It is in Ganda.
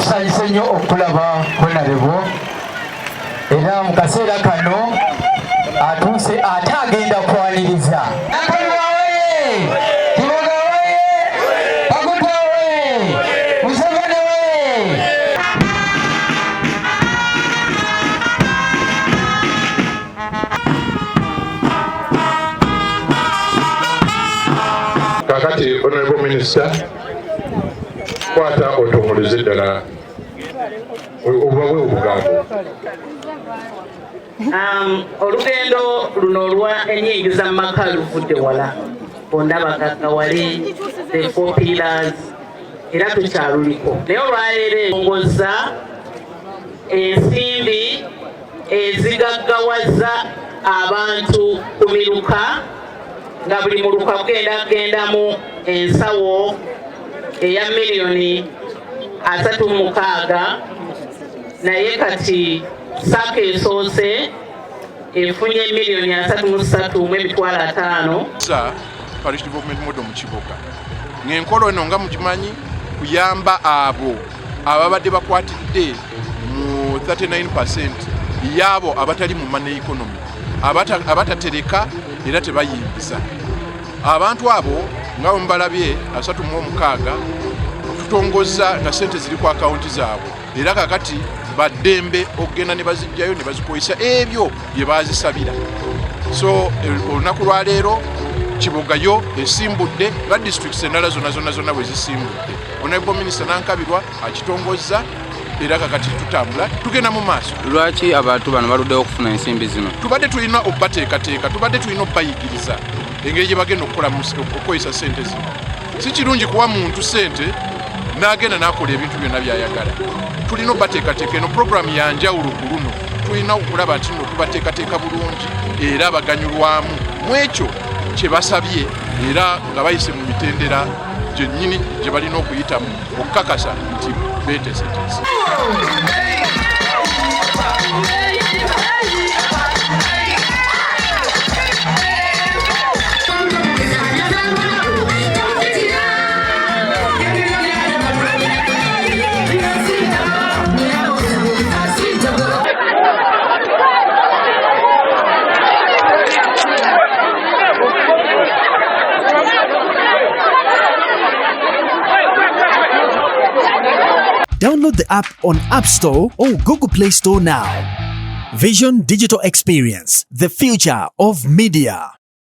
Tusanyuse nnyo okulaba Honorable, era mu kaseera kano atuuse ate agenda kwaniriza. Nakalwa oye! Kiboga oye! Kaguta oye! Museveni oye! Kakati, Honorable Minister, kwata otongoleze ddala obubawe obugambo. Olugendo luno olwa enyingiza mu maka luvudde wala, bonna bagaggawale, the four pillars, era tukyaluliko, naye olwaleero engoza ensimbi ezigaggawaza abantu ku miruka, nga buli muluka gugenda kugendamu ensawo eya miliyoni 36. Naye kati SACCO esoose efunye miliyoni 33 mu emitwalo 50. Sa Parish Development Model mu Kiboga, ng'enkola eno nga mugimanyi, kuyamba abo ababadde bakwatidde mu 39% y'abo abatali mu money economy, abatatereka era tebayingiza. Abantu abo nga bwe mubalabye 36, tutongoza nga sente ziri ku akawunti zaabwe, era kakati baddembe okugenda ne bazijjayo ne bazikozesa ebyo bye bazisabira. So olunaku lwaleero Kibogayo esimbudde nga districts endala zonna zonna zonna bwe zisimbudde. Honorable Minister Nankabirwa akitongozza, era kakati tutambula tugenda mu maaso. Lwaki abantu bano baluddewo okufuna ensimbi zino? Tubadde tulina obbateekateeka, tubadde tulina obbayigiriza engeri gye bagenda okukola okukozesa sente zino. Si kirungi kuwa muntu sente n'agenda n'akola ebintu byonna by'ayagala. Tulina obbateekateeka. Eno puroguramu ya njawulo ku luno. Tulina okulaba nti nno tubateekateeka bulungi era baganyulwamu mu ekyo kye basabye, era nga bayise mu mitendera gyennyini gye balina okuyitamu okukakasa nti beeteeseteese. Download the app on App Store or Google Play Store now. Vision Digital Experience, the future of media.